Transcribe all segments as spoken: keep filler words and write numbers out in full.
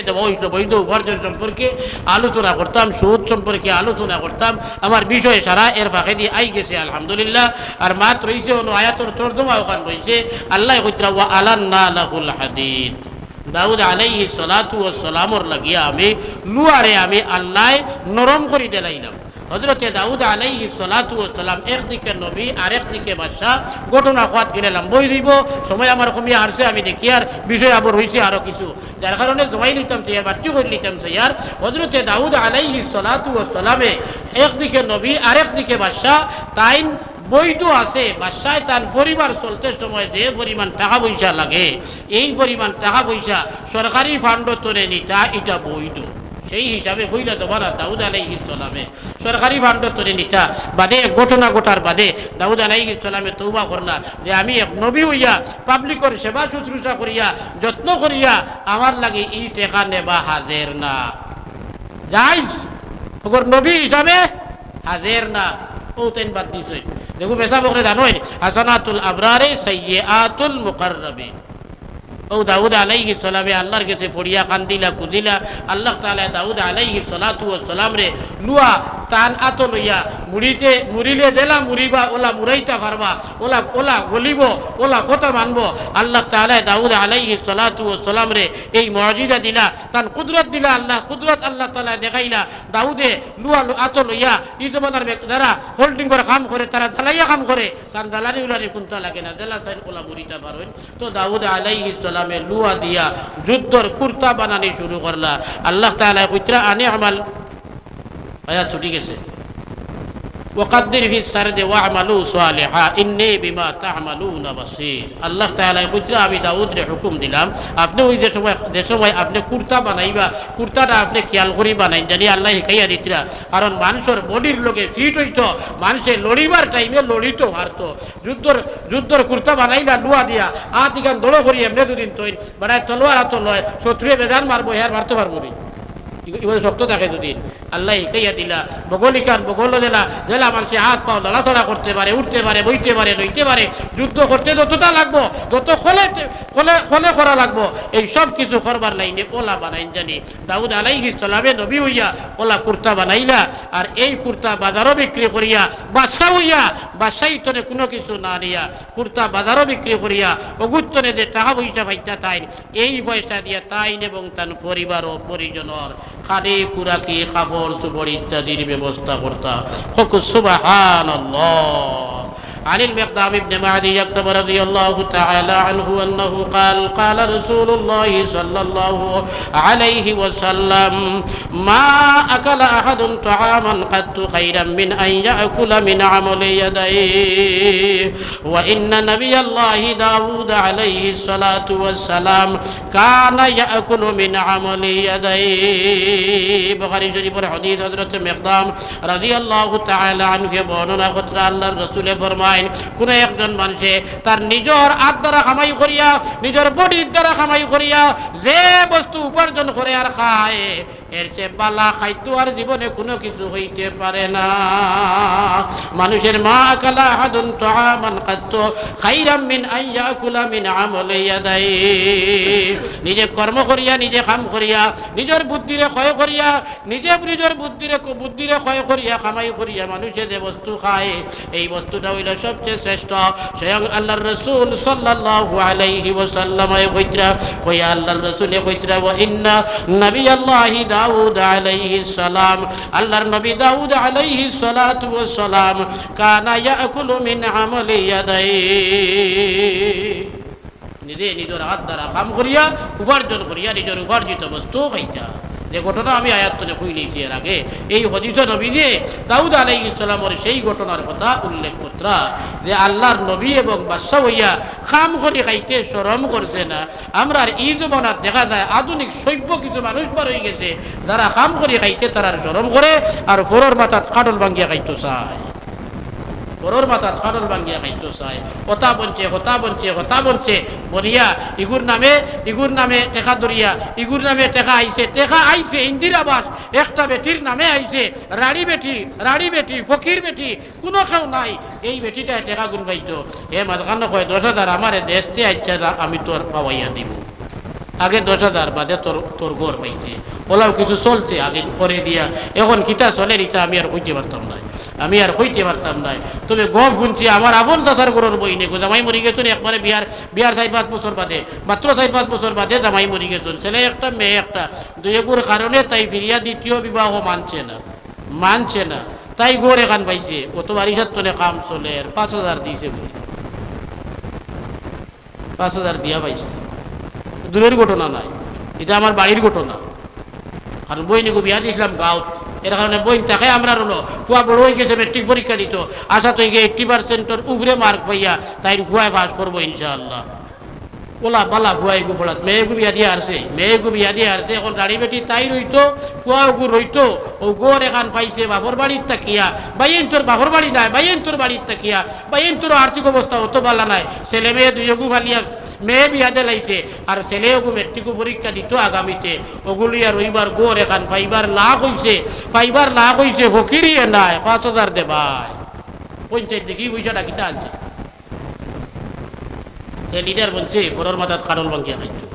দেওয়া অইছিল, বৈধ উপার্জন সম্পর্কে আলোচনা করতাম, সুদ সম্পর্কে আলোচনা করতাম। আমার বিষয় সারা এর ফাঁকেদি আই গেছে, আলহামদুলিল্লাহ। আর মাত রইছে অনো আয়াতর তর্জমা অখান রইছে। আল্লায় কইতরা, "ওয়া আলান্না লাহুল হাদিদ।" দাউদ আলাইহিস সালাতু ওয়াস সালামর লাগিয়া আমি লুয়ারে আমি আল্লায় নরম করি দিলাইলাম। হযরতে দাউদ আলাইহিস সালাতু ওয়াস সালাম একদিকে নবী, আরেকদিকে বাদশা। ঘটনা কওয়াত গেলে লম্বা অই যাইবো, সময় আমার কমিয়া হারছে, আমি দেখিয়ার বিষয় আবার রইছে আরো কিছু, যার কারণে জমাই নিতাম চাইয়ার, বাট্টি করি নিতাম চাইয়ার। হযরতে দাউদ আলাইহিস সালাতু ওয়াস সালামে একদিকে নবী, আরেকদিকে বাদশা, তাইন বৈধ আছে, বাদশায় তান পরিবার চলতে সময় যে পরিমাণ টাকা পয়সা লাগে, এই পরিমাণ টাকা পয়সা সরকারি ফান্ড তনে নিতা, ইটা বৈধ। সেই হিসাবে পয়লা জমানাত দাউদ আলাইহিস সালামে সরকারি ফান্ড তনে নিতা। বাদে এক ঘটনা ঘটার বাদে দাউদ আলাইহিস সালামে তওবা করলা যে, "আমি এক নবী অইয়া, পাবলিকর সেবা শুশ্রূষা করিয়া, যত্ন করিয়া, আমার লাগি ই টেকা নেবা হাজের না।" জায়েজ, অগর নবী হিসাবে হাজের না। অউ তাইন বাদ দিছইন। দেখো, বেশা বকরে জানোইন, "হাসানাতুল আবরারে সাইয়্যিআতুল মুকাররাবিন।" অউ দাউদ আলাইহিস সালামে আল্লাহর গেছে পড়িয়া কান্দিলা, কুদিলা। আল্লাহ তাআলায় দাউদ আলাইহিস সালাতু ওয়াস সালামরে লুয়া তান আতো লইয়া মুড়িতে, মুড়িলে যেলা মুড়িবা, ওলা মুড়াইতা পারবা, ওলা, ওলা গলিবো, ওলা কথা মানবো। আল্লাহ তাআলায় দাউদ আলাইহিস সালাতু ওয়াস সালামরে এই মুজিজা দিলা, তান কুদরত দিলা, আল্লাহ কুদরত আল্লাহ তাআলায় দেখাইলা। দাউদে লুয়া লো-, আতো লইয়া, ই জমানার মেক-, যারা holding করে কাম করে, তারা জ্বালাইয়া কাম করে, তান জ্বালানি উলানি কুন্তা লাগে না, যেলা চাইন ওলা মুড়িতা পারইন। তো দাউদ আলাইহিস সালামে লুয়া দিয়া যুদ্ধর কুর্তা বানানি শুরু করলা। আল্লাহ তাআলায় কইতরা, "আনি আমাল", আয়াত ছুটি গেছে, "ওয়াকাদ্দির ফিস সারদি ওয়া'মালু সালিহা, ইন্নী বিমা তা'মালুনা বাসীর।" আল্লাহ তাআলায় কইতরা, "আমি দাউদরে হুকুম দিলাম, আপনে ওই যে সময়, যে সময় আপনে কুর্তা বানাইবা, কুর্তাটা আপনে খেয়াল করি বানাইন জানি।" আল্লায় হিকাইয়া দিতরা, কারণ মানষর bodyর লগে fit অইতো, মানষে লড়িবার টাইমে লড়িতো পারতো। যুদ্ধর, যুদ্ধর কুর্তা বানাইলা লুয়া দিয়া, আত ইখান দড়ো করি এমনে দুদিন তৈন, বাড়ায় তলোয়ার আতো লয়, শত্রুয়ে বেজান মারবো, হে আর মারতো পারবো নি। ই-, ইগুলো শক্ত থাকে দুদিন। আল্লায় হিকাইয়া দিলা, বগল ইখান, বগল দিলা, যেলা মানষে আত পাও লড়াচড়া করতে পারে, উঠতে পারে, বইতে পারে, লইতে পারে, যুদ্ধ করতে যতটা লাগবো, যত খলে, খলে, খলে করা লাগবো, এই সব কিছু করবার লাইনে ওলা বানাইন জানি। দাউদ আলাইহিস সালামে নবী অইয়া ওলা কুর্তা বানাইলা, আর এই কুর্তা বাজারো বিক্রি করিয়া বাদশা অইয়া, বাদশাই তনে কুনু কিছু না নিয়া, কুর্তা বাজারো বিক্রি করিয়া অগুর তনে যে টাকা পয়সা পাইতা তাইন, এই পয়সা দিয়া তাইন এবং তান পরিবার ও পরিজনর খানি খুরাকি, কাপড় চোপড় ইত্যাদির ব্যবস্থা করতা। কউক্কা সুবহানাল্লাহ। عن المقدام بن معدي يكرم رضي الله تعالى عنه أنه قال: قال رسول الله صلى الله عليه وسلم: ما أكل أحد طعاما قط خيرا من أن يأكل من عمل يديه، وإن نبي الله داود عليه الصلاة والسلام كان يأكل من عمل يديه। বুখারী শরীফর হাদিস। হযরত মিকদাম রাদিয়াল্লাহু তাআলা আনহুয়ে বর্ণনা কররা, আল্লাহর রাসূলে ফরমাইন, কুনু একজন মানষে তার নিজর আত দ্বারা কামাই করিয়া, নিজর bodyর দ্বারা কামাই করিয়া যে বস্তু উপার্জন করে আর খায়, এর চেয়ে বালা খাদ্য আর জীবনে কুনু কিছু অইতে পারে না। মানষের, ما أكل أحد طعاما قط خيرا من أن يأكل من عمل يديه। নিজে কর্ম করিয়া, নিজে কাম করিয়া, নিজর বুদ্ধিরে ক্ষয় করিয়া, নিজে নিজর বুদ্ধিরে, বুদ্ধিরে ক্ষয় করিয়া, কামাই করিয়া মানষে যে বস্তু খায়, এই বস্তুটা অইলো সবচেয়ে শ্রেষ্ঠ। স্বয়ং আল্লাহর রাসূল সাল্লাল্লাহু আলাইহি ওয়াসাল্লামে কইতরা, কইয়া আল্লাহর রাসূলে কইতরা, وإن نبي الله داود عليه السلام، আল্লাহর নবী দাউদ আলাইহিস সালাতু ওয়াস সালাম, كان يأكل من عمل يديه। নিজে নিজর আত দ্বারা কাম করিয়া, উপার্জন করিয়া, নিজর উপার্জিত বস্তু খাইতা। যে ঘটনা আমি আয়াত তনে কইলিছি এর আগে, এই হাদিসো নবীজিয়ে দাউদ আলাইহিস সালামর সেই ঘটনার কথা উল্লেখ করতরা, যে আল্লাহর নবী এবং বাদশা অইয়া কাম করি খাইতে শরম করছে না। আমরার ই জমানাত দেখা যায় আধুনিক সভ্য কিছু মানুষ বার অই গেছে, যারা কাম করি খাইতে তারার শরম করে, আর পরর মাথাত কাঠল ভাঙ্গিয়া খাইতো চায়। পরর মাথাত কাঠল ভাঙ্গিয়া খাইতো চায়। অতা বনছে, হতা বনছে, হতা বনছে, বনিয়া ইগুর নামে, ইগুর নামে টেকা ধরিয়া, ইগুর নামে টেকা আইছে, টেকা আইছে, ইন্দিরা আবাস একটা বেটির নামে আইছে, রাড়ি বেটি, রাড়ি বেটি, ফকির বেটি, কুনু কেউ নাই। এই বেটিটায় টেকা গুন পাইতো। হে মাঝখানো কয়, "দশ হাজার আমারে দেস্তে আইচ্ছা না, আমি তোর পাওয়াইয়া দিমু।" আগে দশ হাজার, বাদে তোর, তোর ঘর পাইছে। অলাউ কিছু চলছে আগে করে দিয়া, এখন কিতা চলের ইতা আমি আর কইতে পারতাম নায়, আমি আর কইতে পারতাম নায়। তবে গফ হুনছি, আমার আপন চাচার ঘরর বইন এগু জামাই মরি গেছইন একবারে বিয়ার, বিয়ার চাইর পাঁচ বছর বাদে, মাত্র চাইর পাঁচ বছর বাদে জামাই মরি গেছইন। ছেলে একটা, মেয়ে একটা, দুইগুর কারণে তাই ফিরিয়া দ্বিতীয় বিবাহ মানছে না, মানছে না। তাই ঘর এখান পাইছে, অত বারিশার তনে কাম চলের, পাঁচ হাজার দিছে বুলি। পাঁচ হাজার দিয়া পাইছে। দূরর ঘটনা নায়, ইটা আমার বাড়ির ঘটনা। কারণ বইন এগু বিয়া দিছলাম গাঁওত, এর কারণে বইন তাকে আমরা রলো, ফুয়া বড় অইগেছে, মেট্রিক পরীক্ষা দিতো, আশা তো গিয়া এইট্টি পার্সেন্টর উপরে মার্ক পাইয়া তাইর ফুয়ায় পাস করবো ইনশাআল্লাহ। অলা বালা ফুয়া এগু পড়াত, মেয়ে এগু বিয়া দিয়া হারছে, মেয়ে এগু বিয়া দিয়া হারছে, এখন দাড়ি বেটি তাই রইতো, ফুয়া ওগু রইতো, অউ ঘর এখান পাইছে বাপর বাড়িত থাকিয়া, বাইয়াইন্তর বাপর বাড়ি নায়, বাইয়াইন্তর বাড়িত থাকিয়া, বাইয়াইন্তর আর্থিক অবস্থা অত বালা নায়, ছেলে মেয়ে দুইওগু ফালিয়া মেয়ে বিয়া দিলাইছে, আর ছেলে ওগু মেট্রিকও পরীক্ষা দিতো আগামীতে, ওগু লইয়া রইবার ঘর এখান পাইবার লাখ অইছে, পাইবার লাখ অইছে, ফকিরিয়ে নায়, পাঁচ হাজার দেবায়। পঞ্চায়েত দেখি পয়সাটা কিতা আনছে? এ লিডার বনছে, পরর মাথাত কাঠল ভাঙ্গিয়া খাইতো।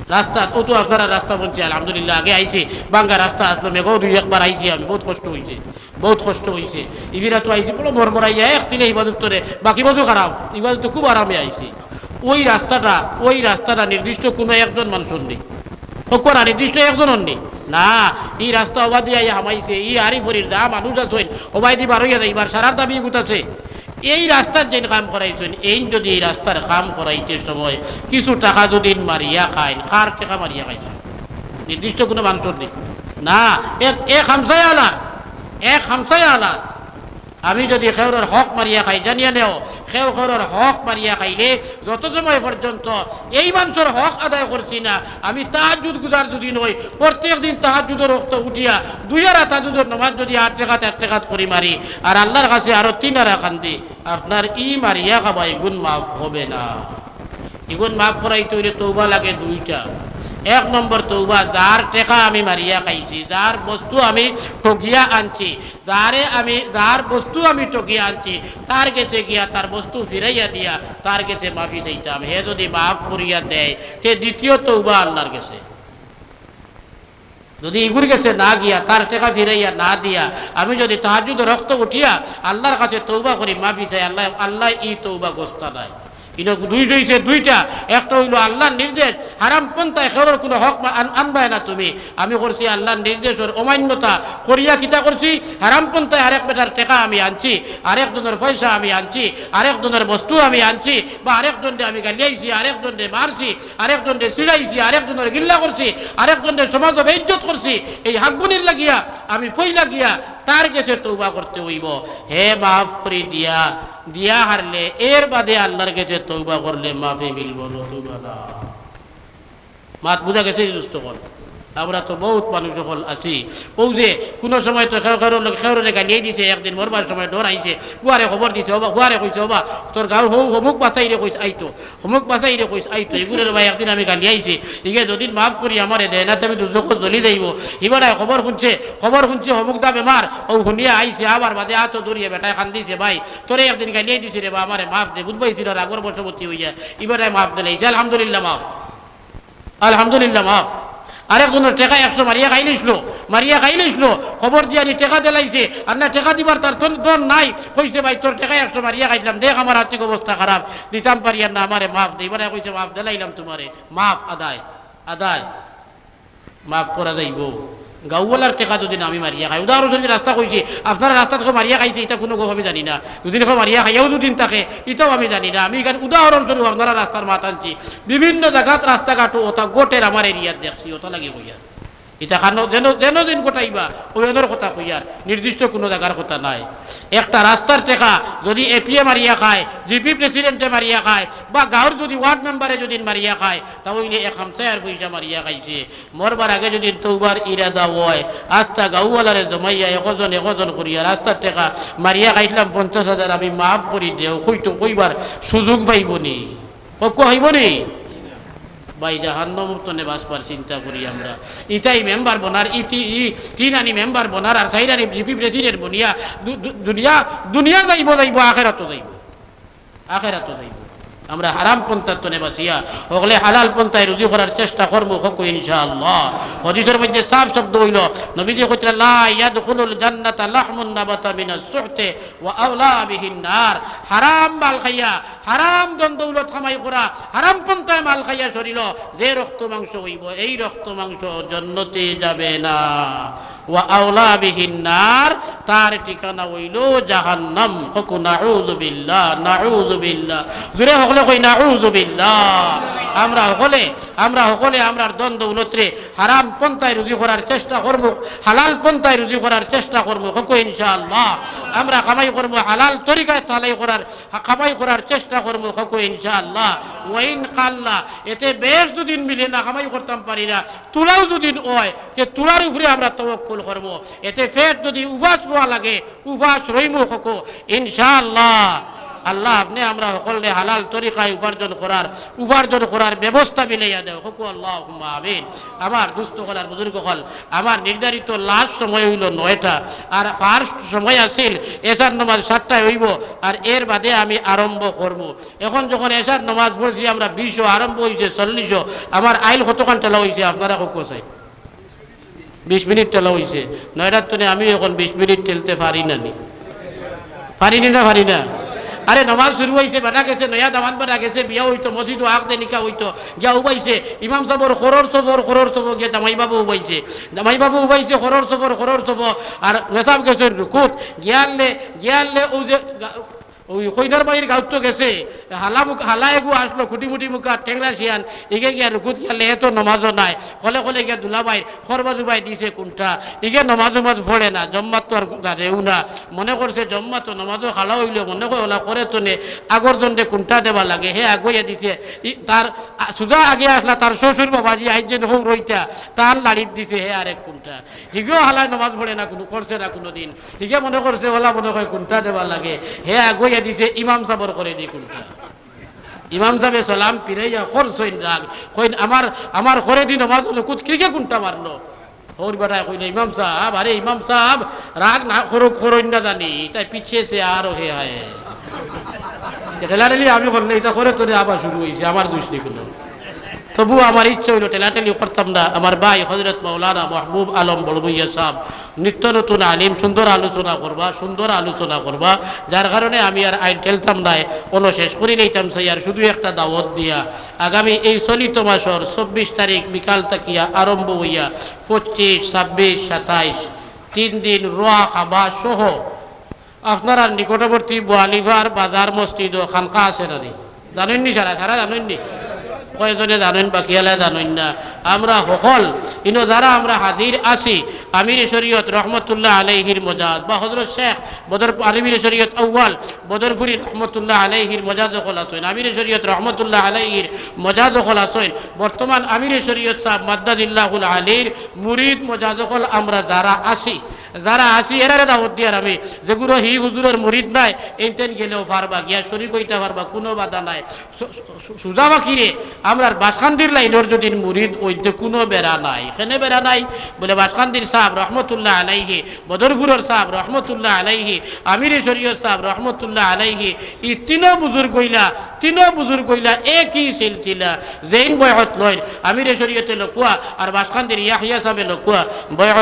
রাস্তা, অউ তো আপনারা রাস্তা বনছে, আলহামদুলিল্লাহ, আগে আইছে, ভাঙ্গা রাস্তা আছলো, মেঘও দুই একবার আইছি আমি, বউত কষ্ট অইছে। বউত কষ্ট অইছে। ইবিরা তো আইছি বড় মরমরাইয়া, এক তিলে ইবাদত করে, বাকি বাজু খারাপ, ইবাদত তো খুব আরামে আইছি। ওই রাস্তাটা, ওই রাস্তাটা নির্দিষ্ট কুনু একজন মানষর নি। কউক্কা, নির্দিষ্ট একজনর নি। না, ই রাস্তা ওবাদি আইয়া হামাইছে, ই আরিফরির যা মানুষ আছইন, ওবায়দি বার অইয়া যাইবার সারার দাবি এগুত আছে। এই রাস্তার যেইন কাম করাইছইন, এইন যদি এই রাস্তার কাম করাইতে সময় কিছু টেকা যদি মারিয়া খাইন, কার টেকা মারিয়া খাইছইন? নির্দিষ্ট কুনু মানষর নি। না, এক, এক হামসায়া আলার, এক হামসায়া আলার। আমি যদি কেউরর হক মারিয়া খাই, জানিয়া নেও, কেউ কেউরর হক মারিয়া খাইলে যত সময় পর্যন্ত এই মানষর হক আদায় করছি না, আমি তাহাজ্জুদ গুজার যদি নই, প্রত্যেক দিন তাহাজ্জুদর ওয়াক্ত উঠিয়া দুই রাকাত তাহাজ্জুদর নামাজ যদি আট রাকাত, এক রাকাত করি মারি, আর আল্লার কাছে আরো তিন রাকাত কান্দি, আপনার ই মারিয়া খাওয়া ইগুন মাফ হবে না। ইগুন মাফ করাইতে অইলে তওবা লাগে দুইটা। এক নম্বর তওবা, যার টেকা আমি মারিয়া খাইছি, যার বস্তু আমি ঠগিয়া আনছি, যারে আমি, যার বস্তু আমি ঠগিয়া আনছি, তার গেছে গিয়া তার বস্তু ফিরাইয়া দিয়া তার গেছে মাফি চাইতাম। হে যদি মাফ করিয়া দেয়, তে দ্বিতীয় তওবা আল্লার গেছে। যদি ইগুর গেছে না গিয়া, তার টেকা ফিরাইয়া না দিয়া, আমি যদি তাহাজ্জুদর ওয়াক্ত উঠিয়া আল্লার কাছে তওবা করি, মাফি চাই, আল্লায়, আল্লায় ই তওবা গস্তা নাই। ইনো দুই অইছে দুইটা, একটা অইলো আল্লার নির্দেশ, হারাম পন্থায় কেউরর কুনু হক মা-, আন-, আনবায় না তুমি। আমি করছি আল্লার নির্দেশর অমান্যতা, করিয়া কিতা করছি? হারাম পন্থায় আরেক বেটার টেকা আমি আনছি, আরেকজনর পয়সা আমি আনছি, আরেকজনর বস্তু আমি আনছি, বা আরেকজনরে আমি গালিয়াইছি, আরেকজনরে মারছি, আরেকজনরে ছিড়াইছি, আরেকজনর গিল্লা করছি, আরেকজনরে সমাজো বেইজ্জত করছি। এই হকগুনির লাগিয়া আমি পয়লা গিয়া তার গেছে তওবা করতে অইবো। হে মাফ করি দিয়া, দিয়া হারলে, এর বাদে আল্লার গেছে তওবা করলে মাফি মিলবো, নতুবা না। মাত বুঝা গেছে নি দোস্ত অকল? আমরা তো বউত মানুষ অকল আছি। অউ যে কুনু সময় তো কেউ কেউর লগে কেউরে গালিয়াই দিছে, একদিন মরবার সময় ডর আইছে, ফুয়ারে খবর দিছে, ওবা, ফুয়ারে কইছে, "ওবা, তোর গাঁওর হউ হমুক বাছাইরে কইস আইতো, হমুক বাছাইরে কইস আইতো।" ইগুরে রে ভাই একদিন আমি গালিয়াইছি, ইগে যদি মাফ করি আমারে দেয় না, তে আমি দুজখো জ্বলি যাইবো। ইবারায় খবর হুনছে, খবর হুনছে হমুকদা বেমার, অউ হুনিয়া আইছে, আবার বাদে আতো ধরিয়া বেটায় কান্দিছে, "ভাই, তোরে একদিন গালিয়াই দিছি রে বা, আমারে মাফ দে, বুঝবাইছি না, রাগর বশবর্তী অইয়া।" ইবারায় মাফ দিলাইছে, আলহামদুলিল্লাহ মাফ। আলহামদুলিল্লাহ, মাফ। আরেকজনর টেকা একশো মারিয়া খাইলিছলো, মারিয়া খাইলিছলো, খবর দিয়া নি টেকা দিলাইছে, আর না টেকা দিবার তার ধন, ধন নাই, কইছে, "ভাই, তোর টেকা একশো মারিয়া খাইছলাম, দেখ আমার আর্থিক অবস্থা খারাপ, দিতাম পারিয়ার না, আমারে মাফ দে।" ইবারায় কইছে, "মাফ দিলাইলাম তুমারে, মাফ আদায়, আদায়, মাফ করা যাইবো।" গাঁওআলার টেকা যদি না আমি মারিয়া খাই, উদাহরণস্বরূপ রাস্তা কইছি, আপনারা রাস্তাত কেউ মারিয়া খাইছে, ইতা কুনু গফ আমি জানি না। দুদিন কেউ মারিয়া খাইয়াও দুদিন থাকে, ইতাও আমি জানি না। আমি ইখান উদাহরণস্বরূপ আপনারা রাস্তার মাত আনছি। বিভিন্ন জাগাত রাস্তাঘাটও অতা ঘটের আমার এরিয়াত দেখছি, অতা লাগি কইয়ার। ইতা খানো যেন, যেন দিন ঘটাইবা, অউ এনর কথা কইয়ার, নির্দিষ্ট কুনু জাগার কথা নায়। একটা রাস্তার টেকা যদি এপিএ মারিয়া খায়, জিপি প্রেসিডেন্টে মারিয়া খায়, বা গাঁওর যদি ওয়ার্ড মেম্বারে যদি মারিয়া খায়, তা অইলে এক হামসায়ার পয়সা মারিয়া খাইছে। মরবার আগে যদি তওবার ইরাদা অয়, আস্তা গাঁওআলারে জমাইয়া একজন একজন করিয়া রাস্তার টেকা মারিয়া খাইছলাম পঞ্চাশ হাজার, আমি মাফ করি দেও, কইতো কইবার সুযোগ পাইবো নি? কউক্কা, পাইবো নি? ভাই, জাহান্নামর তনে বাঁচবার চিন্তা করি আমরা। ইতাই মেম্বার বনার, ইতি, ই তিন আনি মেম্বার বনার, আর চাইর আনি জিপি প্রেসিডেন্ট বনিয়া দু-, দু-, দুনিয়া, দুনিয়া যাইবো, যাইবো, আখেরাতও যাইবো। আখেরাতও যাইবো। আমরা হারাম পন্থার তনে বাঁচিয়া হকলে হালাল পন্থায় রুজি করার চেষ্টা করমু, কউক্কা ইনশাআল্লাহ। হাদিসর মধ্যে সাফ শব্দ অইলো, নবীজি কইতরা, "লা ইয়াদখুলুল জান্নাতা লাহমুন নাবাতা মিনাস সুহতে ওয়া আওলা বিহিন নার।" হারাম মাল খাইয়া, হারাম ধন দৌলত কামাই করা, হারাম পন্থায় মাল খাইয়া শরীলো যে রক্ত মাংস অইবো, এই রক্ত মাংস জন্নতে যাবে না। ওয়া আওলা বিহিন নার, তার ঠিকানা অইলো জাহান্নাম। কউক্কা নাউযুবিল্লাহ, নাউযুবিল্লাহ। জোরে হকলে কই নাউযুবিল্লাহ। আমরা হকলে, আমরা হকলে আমরার ধন দৌলতরে হারাম পন্থায় রুজি করার চেষ্টা করমু, হালাল পন্থায় রুজি করার চেষ্টা করমু। কউক্কা ইনশাআল্লাহ। আমরা কামাই করমু, হালাল তরিকায় তালাই করার, কামাই করার চেষ্টা করমু। কউক্কা ইনশাআল্লাহ। ওয়াইন কাল্লা, এতে বেশ দুদিন মিলে না, কামাই করতাম পারি না, তুলাও যদি অয়, তে তুলার উপরে আমরা তওয়াক্কুল করমু। এতে পেট যদি উপাস রওয়া লাগে, উপাস রইমু। কউক্কা ইনশাআল্লাহ। আল্লাহ আপনে আমরা হকলরে হালাল তরিকায় উপার্জন করার, উপার্জন করার ব্যবস্থা মিলাইয়া দেও। কউক্কা আল্লাহুম্মা আমিন। আমার দুস্ত অকল আর বুজুর্গ অকল, আমার নির্ধারিত last সময় অইলো নয়টা, আর first সময় আছিল এশার নামাজ সাতটায় অইবো, আর এর বাদে আমি আরম্ভ করমু। এখন যখন এশার নামাজ পড়ছি আমরা বিশো, আরম্ভ অইছে চল্লিশো, আমার আইল কতখান ঠেলা অইছে আপনারা কউক্কা চাই? বিশ মিনিট ঠেলা অইছে। নয়টার তনে আমি এখন বিশ মিনিট ঠেলতে পারি না নি? পারি নি না, পারি না? আরে নামাজ শুরু অইছে, বেটা গেছে, নয়া দামান্দ বেটা গেছে, বিয়া অইতো, মসজিদো আখদে নিকা অইতো, গিয়া উবাইছে, ইমাম সাবর খরর সফর, খরর সফর গিয়া জামাই বাবু উবাইছে, জামাই বাবু উবাইছে, খরর সফর, খরর সফর, আর মেসাব গেছে রুকুত, গিয়ালে, গিয়ালে অউ যে গা-, অউ কইনার বাড়ির গাউত তো গেছে, হালা মুখ-, হালা এগু আসলো, খুটি মুটি মুখা, টেংরা শিয়ান, ইগে গিয়া রুকুত গিয়ালে, এ তো নমাজও নাই, কলে কলে গিয়া দুলাভাইর খরবা জুবাই দিছে কুনটা, ইগে নমাজ উমাজ পড়ে না, জম্মাত তো আর জানেও না, মনে করছে জম্মাত তো নমাজও খাড়া অইলে মনে কয় ওলা করে তো নে, আগর জনরে কুনটা দেবা লাগে, হে আগুয়াইয়া দিছে, ই, তার, আ, সুজা আগে আসলা, তার শ্বশুর বাবাজি আইজ যেন হউ রইতা, তার লাড়িত দিছে, হে আরেক কুনটা। হিগেও হালায় নমাজ পড়ে না কুনু, করছে না কুনুদিন। হিগে মনে করছে, ওলা মনে কয় কুনটা দেবা লাগে। হে আগুয়াইয়া দিছে, ইমাম সাবর খরেদি কুনটা। ইমাম সাবে সালাম ফিরাইয়া করছইন রাগ। কইন, "আমার, আমার খরেদি নমাজ অইলো, কুত কিগে কুনটা মারলো?" হউর বেটায় কইলো, "ইমাম সাব, আরে ইমাম সাব, রাগ না করো, করইন না জানি, তাই পিছে সে আরো হে আয়।" ঠেলাঠেলি আমি করলে, ইতা করে তোরে আবার শুরু অইছে, আমার দুষ নি কুনু। তবু আমার ইচ্ছা অইলো ঠেলাঠেলি করতাম না। আমার ভাই হযরত মাওলানা মাহবুব আলম বড়বুইয়া সাব নিত্য নতুন আলিম, সুন্দর আলোচনা করবা, সুন্দর আলোচনা করবা, যার কারণে আমি আর আইল ঠেলতাম নায়, অনো শেষ করি লইতাম চাই। আর শুধু একটা দাওয়াত দিয়া, আগামী এই চলিত মাসর চব্বিশ তারিখ বিকাল থাকিয়া আরম্ভ অইয়া পঁচিশ, ছাব্বিশ, সাতাইশ, তিন দিন রোয়া খাবা সহ আপনারার নিকটবর্তী বোয়ালিফার বাজার মসজিদো খানকা আছে না নি? জানইন নি সারা? সারা জানইন নি? কয়জনে জানইন, বাকিআলায় জানইন না। আমরা হকল, ইনো যারা আমরা হাজির আছি, আমিরে শরিয়ত রহমতুল্লাহ আলাইহির মজাদ বা হযরত শেখ বদর-, আমিরে শরিয়ত আউয়াল বদরপুরি রহমতুল্লাহ আলাইহির মজাদ অকল আছইন, আমিরে শরিয়ত রহমতুল্লাহ আলাইহির মজাদ অকল আছইন, বর্তমান আমিরে শরিয়ত সাব মাদ্দাদিল্লাহুল আলীর মুরিদ মজাদ অকল আমরা যারা আছি, যারা আছি, এরারে দাওয়াত দিয়ার আমি, যেগুলো হি হুজুরর মুরিদ নায়, এইনতেন গেলেও পারবা, গিয়া শরিক অইতা পারবা, কুনু বাধা নাই। সু-, সু-, সু-, সুজা বাকিরে, আমরার বাসকান্দির লাইনর যদি মুরিদ অইন তে কুনু বেড়া নাই। কেনে বেড়া নাই? বলে বাসকান্দির সাব রহমতুল্লাহ আলাইহি, বদরপুরর সাব রহমতুল্লাহ আলাইহি, আমিরে শরিয়ত সাব রহমতুল্লাহ আলাইহি, ই তিনো বুজুর্গ অইলা, তিনো বুজুর্গ অইলা একই সিলসিলা, যেইন বয়আত লইন, আমিরে শরিয়তে লকুয়া আর বাসকান্দির ইয়াহিয়া সাবে লকুয়া বয়আত